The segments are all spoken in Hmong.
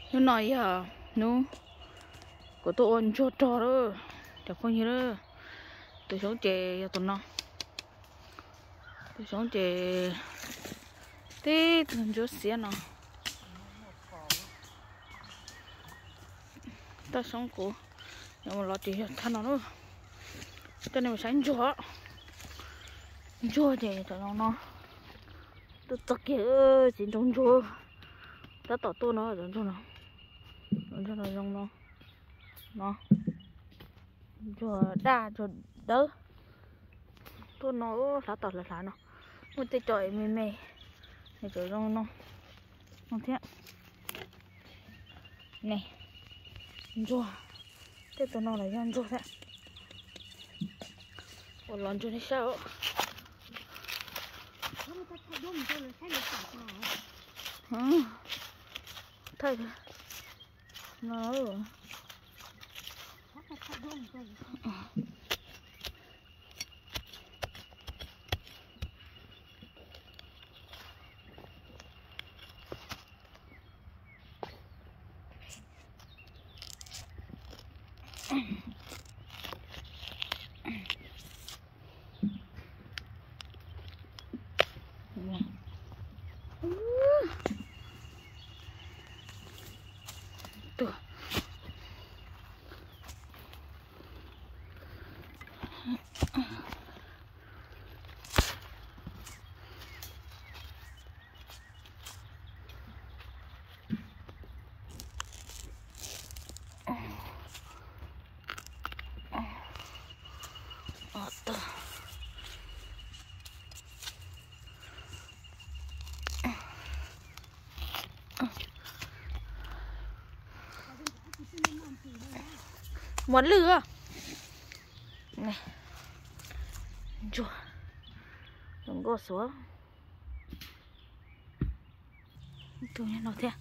Hnub no yog hnub kuv tuaj ua ntsuag rog lawm cov phooj ywg. Tus xyoob ces yog tus no, tus xyoob ces tib tug ntsuab xiab no. Toj xyoob kuv yuav mus los ces yog thaj no na. Coj nej mus saib ntsuag, ntsuag ces cov zoo no. Tuaj txog kiag txiv ntsuag, tab tom tuaj no, ntsuag no zoo no, no, ntsuag daj ntsuag dawb. Tuaj no hlav tom hlav hlav no, muaj tej co me me, cov zoo no, no thiab. Ne, ntsuag, tej tus no los yog ntsuag thiab. Ua los ntsuag nej saib os. Thaij no. Muaj lwj. Ntsuag, zoo nkauj xwb. Tus no thiab.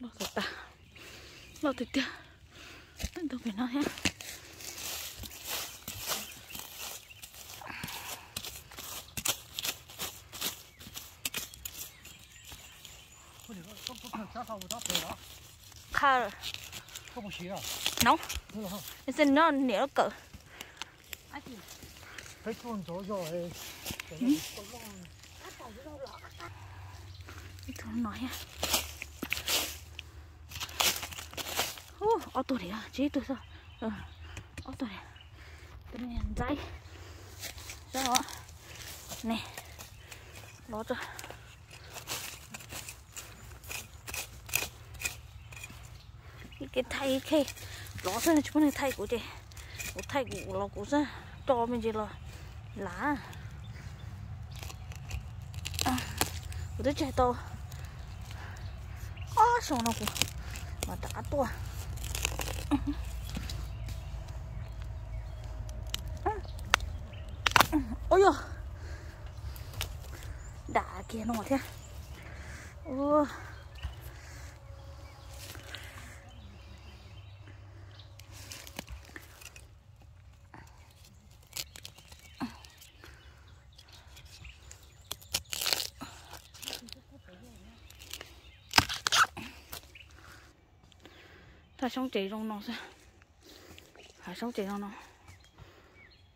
Loj tas tas, loj tiag tiag. Ntau pem no thiab. Qha no, no niam lub kawm. Ib tug no thiab. Ob tug li, tsis ib tug xwb. Ob tug li. Tus no ntxaib. Saib os. Ne, lov tso. Ib ke thaij ib ke lov xwb, tsis muaj neeg thaij kuv ces kuv thaij kuv los kuv xwb, tso me ntsis los lav. Kuv twb tsis tau ob xyoo no kuv mam rov qab tuaj. Ua yog dam kiag no thiab. Thaj xyoob ces zoo no xwb. Hav xyoob ces zoo no.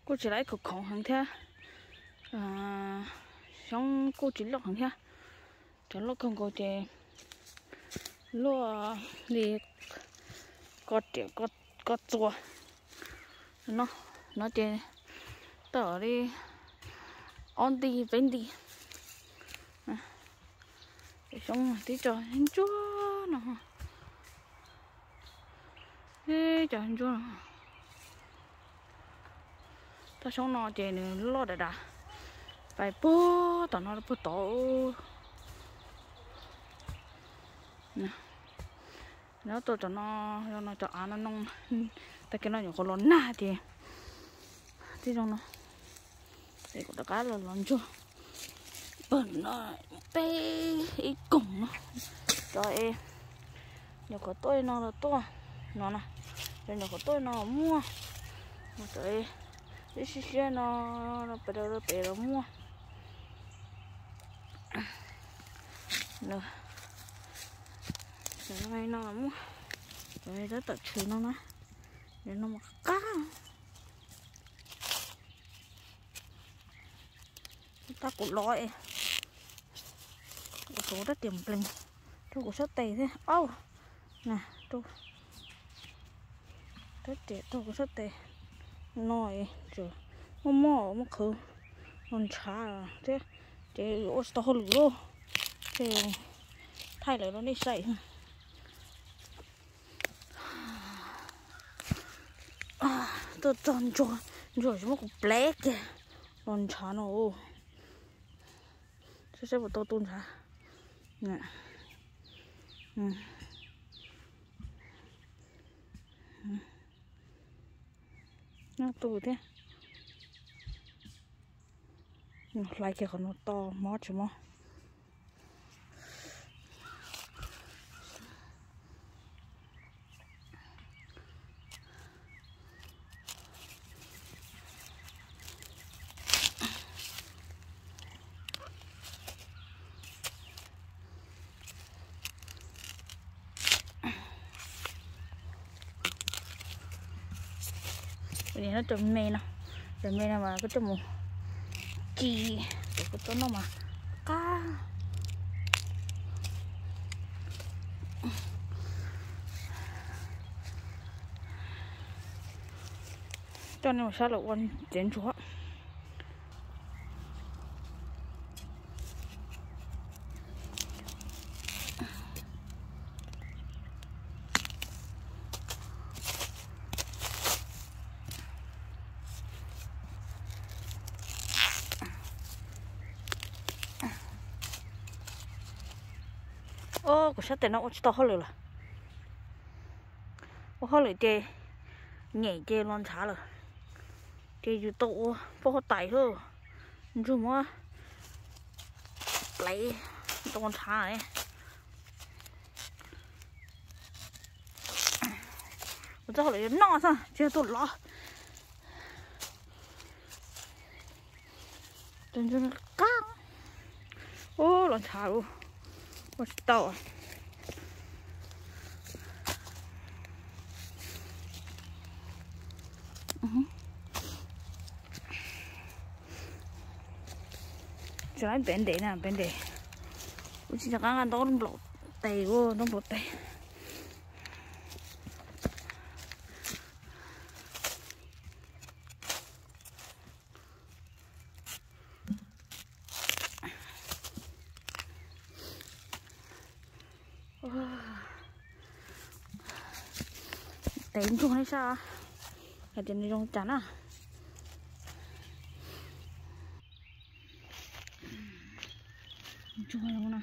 Kuj tsis laj khoom khoom heev thiab. Xyoob kuj tsis loj heev thiab. Cov loj kawg nkaus ces luaj li ko riam ko txua. No, no ces tau li ob nti peb nti. Xyoob tib co ntsuab no. Tib co ntsuab no. Toj xyoob no ces nws loj dav dav, pais puag tom no puag tod. Nyob rau cov no, no cov av no no, tag kis no nyuam qhuav los nag ces tib zoo no. Es kuv rov qab los los ntsuag pawg no, peb ib koog no, cov es Nyuam qhuav tuaj li no los tuaj no na, cov nyuam qhuav tuaj li no los muaj, no cov ib siab siab no, no pem rau pem los muaj. Cov no los muaj, cov tab tom tshwm no na, cov no mas qab. Tab kuv lov es kuv rab riam nplees rau kuv sab tes thiab. Au, na, rab riam rau kuv sab tes no es muaj mob muaj qhwv los ntshav thiab, ces ua tsis tau hauj lwm lauj, ces thaij lawm rau nej saib. Tuaj txog ntsuag, ntsuag tsis muab kuv plev kiag los ntshav no. Saib saib puas tau tu ntshav. Noj tu thiab. Hlais kiag qhov no to mob tsis mob. Cov me no, cov me no mas koj coj mus ci, cov koj tuaj noj mas qab. Coj nej mus saib lawv ua tsev ntsuag. Au, kuv sab tes no ua tsis tau hauj lwm lawm. Ua hauj lwm ces nyem ces los ntshav lawm. Ces yus tau ua poj huab tais xwb, ntsuag muab plev tau ntshav. Ua txoj hauj lwm yuav noj xwb tsis yog tuaj lov. Tus ntsuag qab. Ub, los ntshav ua tsis tau. Tsis laib pem ntev na, pem ntev. Kuv tsis rov qab nqa ntaub nplaum tes, ntaub nplaum tes. Tev ntsuag nej saib, hais tias nws zoo cas na. Ntsuag zoo na.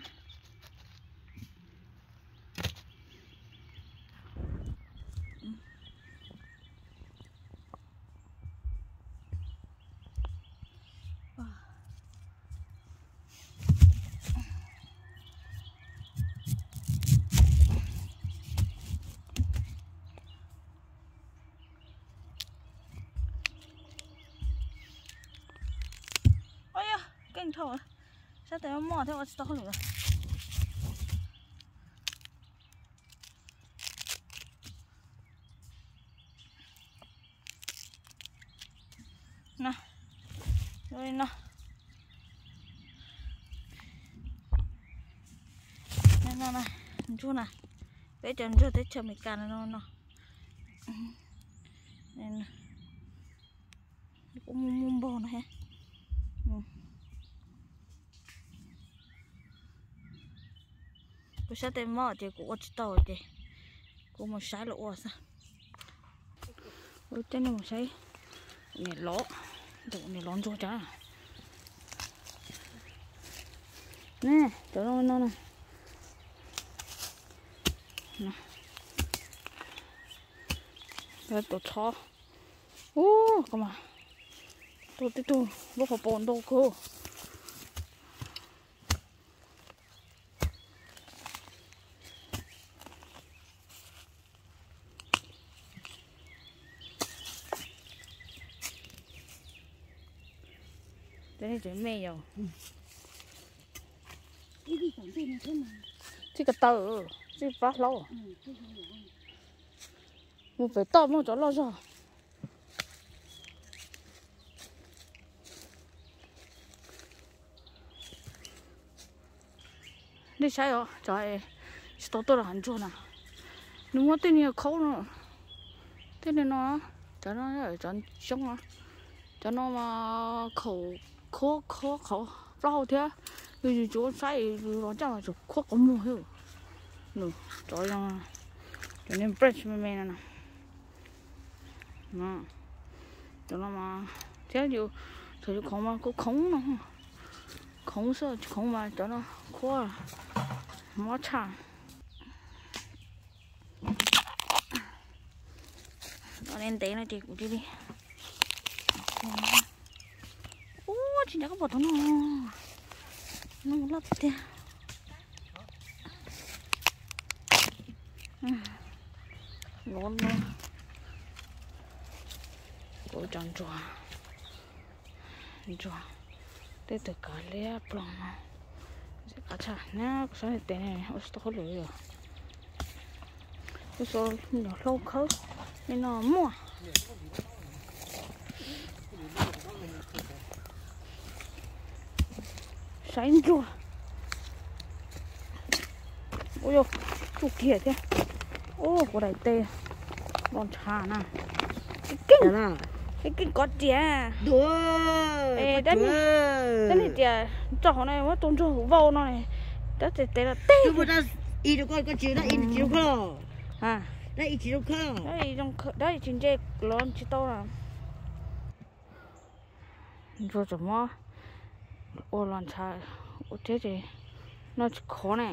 Ua yog keej dhau, sab tes mob thiab ua tsis tau hauj lwm. No, no, no, ntsuag na, peb cov ntsuag teb chaws Amelikas no no. Kuv muaj muaj npaug no thiab. Kuv sab tes mob ces kuv ua tsis tau ces kuv mus saib lawv ua xwb. Ua coj nej mus saib niam lov, niam lov ntsuag cas. Ne, cov no no na. Tuav txhob. Ub, koj mas, tuaj tib tug lub qhov paus ntau kawg. Tsev me yom. Txij ko taw, txij plab hlaub. Mus pem toj muaj cov loj zog. Nej saib os, cov tsis tau tuaj los hav ntsuag na, nws muab tej niag khaub no, tej niag no, cov no, cov xyoob no, cov no mas khaum khuab khuab qhov plaub hau thiab. Yus tsis ua saib los coj mas tseem khuab qhov muag thiab. Cov, cov niag branch me me no na. Cov no mas thiab yus, thaum yus khoov mas kuj khoov no, khoov xwb tsis khoov mas cov no khuab mob tshaj. Ntev no ces kuv cia li, ua tsis nrog koj pom tau no, no loj tiag tiag. Los no, kuv tso ntsuag, ntsuag tej tug kav liab ploog no, qab tshaj na, kuv sab tes ua tsis tau hauj lwm li os. Kuv xav nyuam hlauv khawb li no muaj. Saib ntsuag. Ua yog tsuj kiag thiab. Ua kuv daim teb los ntshav na. Keej, keej kov riam. Dab neeg tias tso hauv no muab tua ntsuag vau no, tab tes tes los teb. Dab tsis ntse los tsis tau. Ntsuag tseem muab ua los ntshav ua thiab ces no tsis khov ne,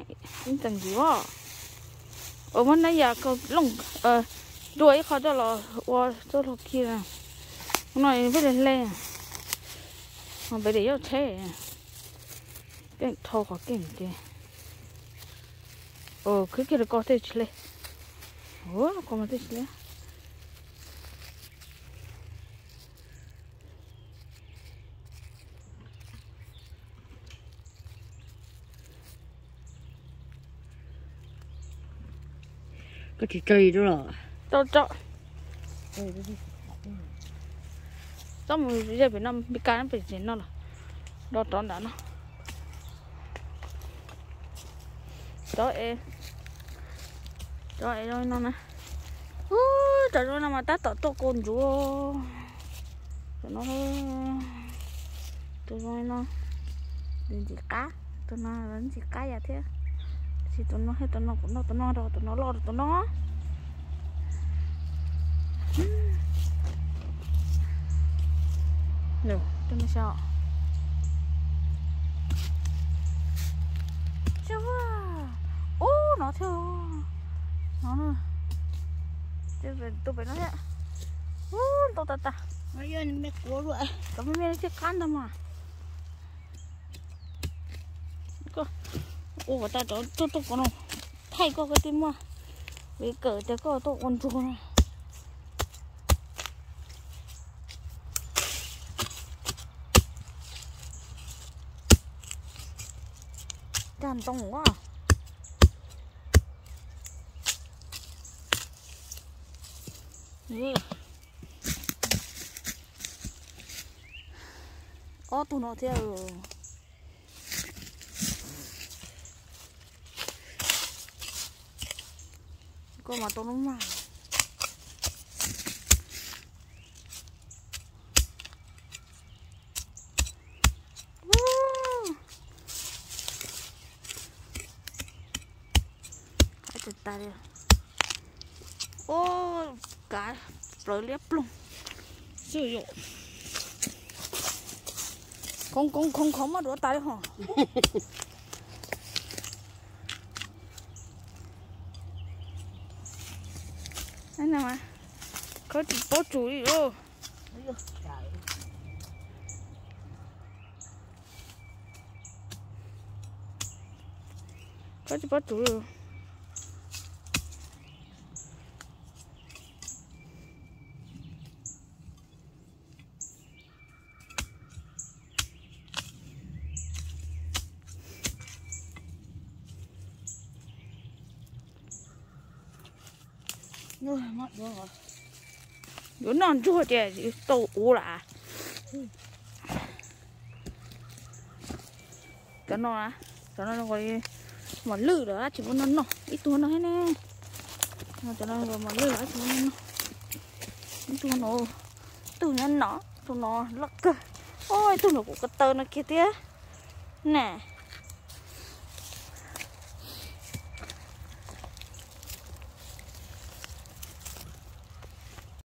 ib txees ntxiv os. Ua muab nab yas kaus looj dua ib qho coj los ua txoj hlua khi. No peb li hle, peb li yoj tsheb, keej dhau qhov keej ces khwb kiag rau koj tej tsis hle, koj mas tej tsis hle. Koj tsis tso li los? Tau tso. Txhob mus ze pem no, Npis Kas pem tsev no los, do rov nram no. Cov es, cov es zoo li no na. Ub, cov zoo no mas tab tom tuaj kua ntsuag. Cov no, tus zoo li no, tus ntxim qab, tus no ntxim qab yam thiab. Tab sis tus no thiab tus no kuv noj tus no rau tus no loj rau tus no. Ub, no thiab, no, tus pem no thiab. Ub, ntau tas tas. Cov me me thiaj qab ntag mas. Ua kom tau cov tuaj tuaj kua no, thaij koj koj twb muaj, vim kawm tias koj tuaj ua ntsuag no. Cag ntoo as. Ob tug no thiab. Koj mas tau lub mag. Ub, kav plaws liab ploog xwb yom. Khoov khoov khoov khoov muab duav tas li hos. Khawb tsis paub tsum li os. Khawb tsis paub tsum li. Yuav noj ntsuag tias tau ua lam. Cov no, cov no mos lwj lawm dab tsi muab noj noj, ib tug no thiab ne. Cov no mos lwj lawm dab tsi muab noj noj. Ib tug no, tug nyob no, tug no loj kawg. Ib tug no kuv ko taw no kiag thiab ne.